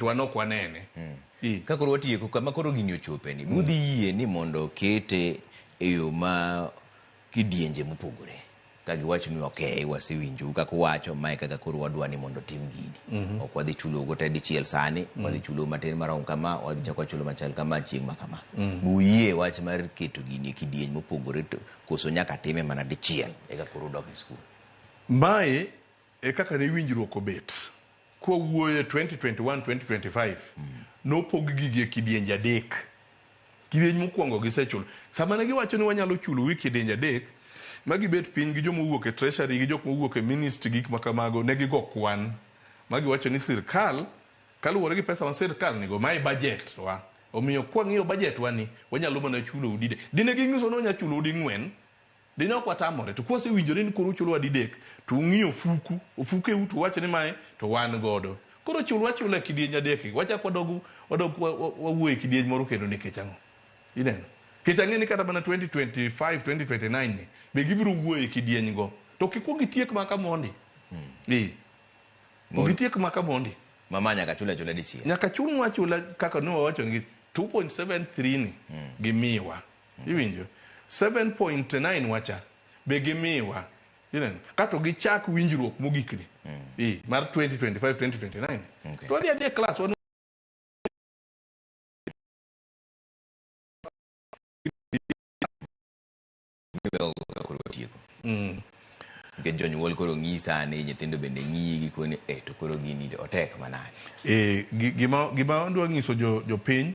Wan ok wanene. Mm. Ka koro watieko kama koro gini ochope ni, budhi yie ni mondo kete e yo ma kidienje mopogore. Ka giwacho ni ok, wasewinjou kaka uwacho, mae kaka koro wadwa ni mondo tim gini. Ok wadhi chulou te dichiel sani, wadhi chulou matin marom kama, wadhi chako wachulo machal kama chieng' ma kama. Buyie wach mar keto gini e kidieny mopogore to koso nyaka time mana dichiel eka koro udok e skul. Mae e kaka ne winjruok obet. Kwawuoyo e 2021-2025, nopog gigi e kidienje adek. Kidieny mokwongo gisechulo. Sama ne giwacho ni wanyalo chulou e kidienje adek, ma gibet piny gi joma owuok e treasury gi jok mowuok e ministry gik ma kamago, ne gigo kwan ma giwacho ni sirkal kaluwore gi pesa ma sirkal nigo, mae budget wa. Omiyo kwang'iyo budget wa ni, wanyalo mana chulou didek. Dine ging'iso ni wanyalo chulou ding'wen, Dine ok watamore, to kwasewinjore ni koro uchulowa didek, to ung'iyo ofuku, ofukeu to uwacho ni mae to wan godo. Koro chulwa achula e kidieny adekgi, wachak wadog wadog wawuo e kidieny moro kendo nikech ang'o? Ineno? Nikech ang'e ni kata mana 2025, 2029 ni be gibiro wuoyo e kidieny go. To kik gitiek maka mondi. Eh. Ok gitiek maka mondi. Mama nyaka chul achula dichiel. Nyaka chulnwa achula kaka ne wawacho ni 2.73 ni gimiwa. Iwinjo? 7.9 wacha be gimiwa. Ineno? Kato gichak winjruok mogik ni. Eh, mar 2025 2029. Okay. To wadhi adhi e class wan Koro watieko. Nikech jonyuol koro ng'iyi sani, nyithindo bende ng'iyi gikoni, eh to koro gini otek manade. Eh, gima gima adwa nyiso jo jopiny.